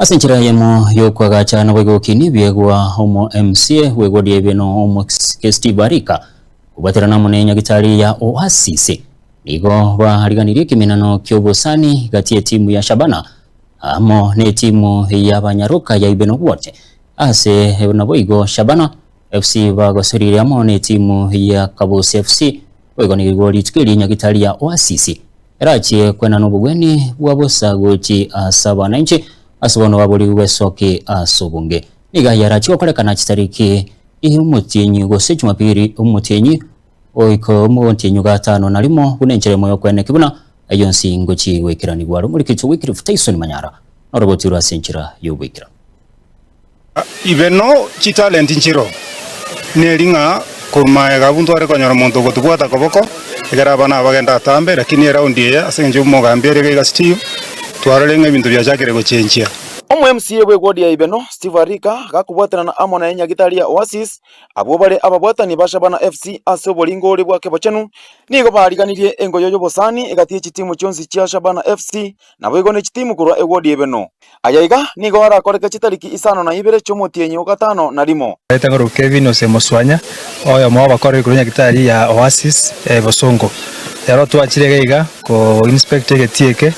Ase enchera eyemo y'okoagacha naboigo gokinia ebiegwa omo MCA bw'egodi y'ebieno omosike Steve Arika kobwaterana amo ne nyagitari ya Oasis nigo bariganirie ekeminano ki'obosani gati y'etimu ya Shabana amo n'etimu y'abanyaroka ya Ibeno Ward ase naboigo Shabana FC bagosorire amo n'etimu ya Kabusi FC boigo nigo rituko eri nyagitari ya Oasis Erachie kwenana obogwenia bwa bosa gochia ase abananchi, ase bono baborigwe besoke ase obonge. Nigo ayio arachie gokorekana chitariki omotienyi gose Jumapili omotienyi oika omotienyi gatano na rimo buna enchera emo y'okweneki buna ayio onsi ngochie goikeranigwa. Are omorikitwa Wycliffe Tyson Manyara norogotirwe ase enchera y'oboikeranu. Ibe no chitalenti nchiroo, neri ng'a korwa magega abwo ntware konyora omonto ogotobwata koboko, ekero abana aba bagenda atambe, lakini eraundi eye ase eng'encho omogambi ere iga iga Steve, twarorire ng'a ebinto biachakire gochenchia. Omo-MCA bw'egwodi ya Ibeno, Steve Arika, gakobwaterana amo na enyagitari ya Oasis, abwo bare ababwatani ba Shabana FC ase oboringori bwa kebochenu, nigo baariganirie engoyo y'obosani egati ye chitimu chionsi chia Shabana FC Naboigo ne chitimu korwa egwodi y'Ebeno. Aya iga nigo arakoreke chitariki isano na ibere chi'omotienyi o gatano na rimo. Etang'oro Kevin ose Moswanya, oyomo bw'abakoreri korwa nyagitari ya Oasis Bosongo. Ero twachire iga iga ko inspect egetii eke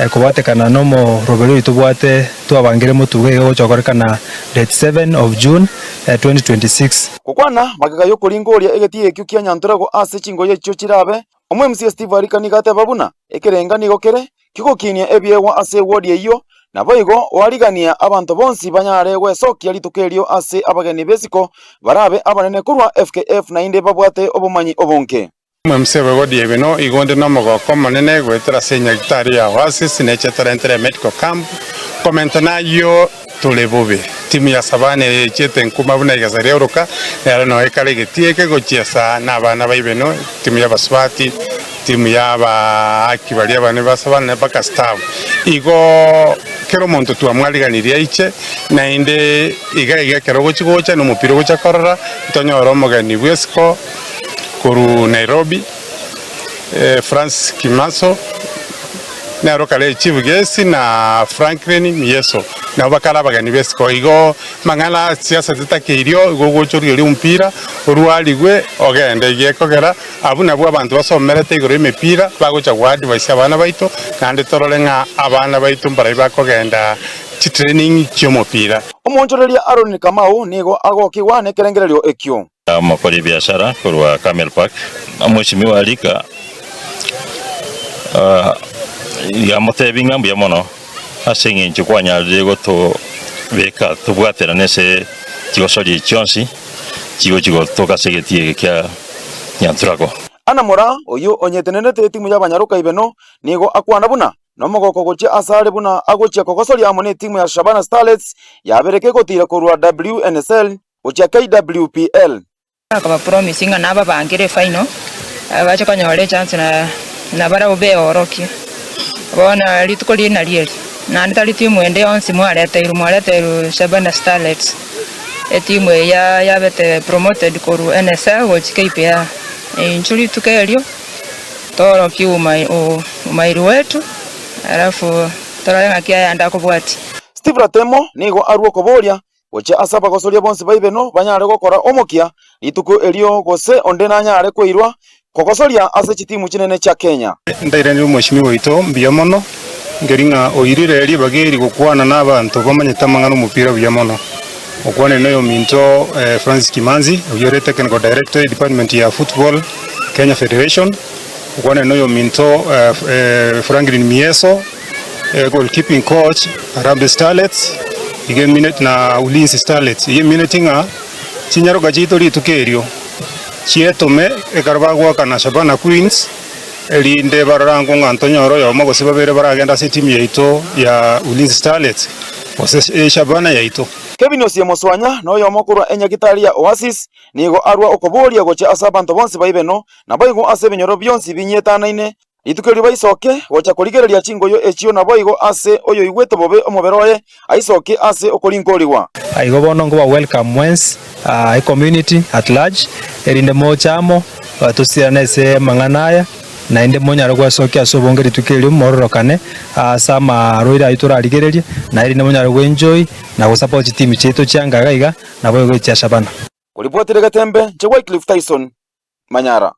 kobwatekana na omoroberi oyo tobwate twabangire motugo iga gocha gokorekana date 7 of June 2026. Gokwana magega y'okoringoria egetii ekio kia Nyantorego ase chingoyo echio chirabe, Omo-MCA Steve Arika nigo ateba buna ekerenga nigo kere kigokinia ebiegwa ase ewodi eyio, naboigo oarigania abanto bonsi banyare gwesokia rituko erio ase abageni b'esiko barabe abanene korwa FKF naende babwate obomanyi obonge. Omo-MCA bw'ewodi ya Ibeno igo onde nomogoko omonene goetera ase enyagitari ya Oasis neche torentere medical camp komenta nayio Tore bobe. Timu ya Savana eye echiete nkuma buna egesa riaoroka, nero noo ekare egetii eke gochiesa nabana ba Ibeno, timu y'abasubati, timu y'abaaki baria abane ba Savana mpaka Staff. Igo kera omonto twamwariganirie aiche, naende iga iga ekero ogochi gocha na omopira ogocha korora, ntonyore omogeni bw'esiko korwa Nairobi, Francis Kimaso. Nero kare Chief Gesi na Franklin Mieso nabo bakare abageni b'esiko. Igo amang'ana a siasa titakeirio, igo ogocha origereria omopira orwarigwe ogende. Igo ekogera abwo nabwo abanto basomerete igoro y'emepira bagocha goadvise abana baito naende torore ng'a abana baito mbaria bakogenda chitraining chi'omopira. Omoonchoreria Aaron Kamau nigo agokigwa nekerengererio ekio. Omokori ebiashara korwa Camel Park, Omweshimiwa Alika yamotebi ng'a mbuya mono ase eng'encho kwanyarire gotobeka tobwaterane ase chigosori echi chionsi chigochi gotoka ase egetii eke kia Nyanturago. Anna Moraa, oyio onyetenerete etimu y'abanyaroka Ibeno, nigo akwana buna nomogoko gochia asare buna agochia kogosoria amo netimu ya Shabana Starlets yabere kegotira korwa WNSL gochia KWPL. Akaba promise ng'a nababangere efinal, bache konyora echance na nabarabwo beorokie. Bono rituko riria nario eri, naende tari timu ende yonsi mwareteirwe, mwareteirwe Shabana Starlets, etimu eye ya yabete promoted korwa NSL gochia KPL. Inchuo rituko erio, toorokie ouma omairi wetu, alafu torore ng'aki ayande akobwatia. Steve Ratemo nigo arua okoboria Gochia ase abagosoria bonsi ba Ibeno banyare gokora omokia rituko erio, gose onde nanyare koirwa kogosoria ase chitimu chinene chia Kenya. Ndairanire omweshimiwa oito mbuya mono, nkeri ng'a oirire ribaga eri gokwana na abanto bamanyete amang'ana omopira buya mono. Okwanire noyominto Francis Kimanzi oyio ore technical director edepartment ya football Kenya Federation, okwanire noyominto Franklin Mieso, Goalkeeping coach Harambee Starlets iga emineti na Ulinzi Starlets iga emineti ng'a chinyaroka chiaito rituko erio chietome ekero bagoakana Shabana Queens erinde barore ango ng'a ntonyore oyomo gose babere baragende ase etimu yaito ya Ulinzi Starlets gose Shabana yaito. Kevin Osiemo Swanya noyomo korwa enyagitari ya Oasis nigo arua okoboria gochia ase abanto bonsi ba Ibeno naboigo ase ebinyoro bionsi binyietanaine Rituko erio baisoke gocha korigereria chingoyo echio naboigo ase oyoigwete bobe omobere oye aisoke ase okorinkorigwa. Igo bono nkoba welcome mwensi ecommunity at large erinde moche amo tosirane ase amang'ana aya. Naende monyare gwesokia ase obonge rituko erio mororokane ase amarwaire ayio torarigererie, na erinde monyare goenjoy na gosupport chitimu chiaito chianga iga iga, naboigo echia Shabana. Koribwatire Getembe, Inche Wycliffe Tyson, Manyara.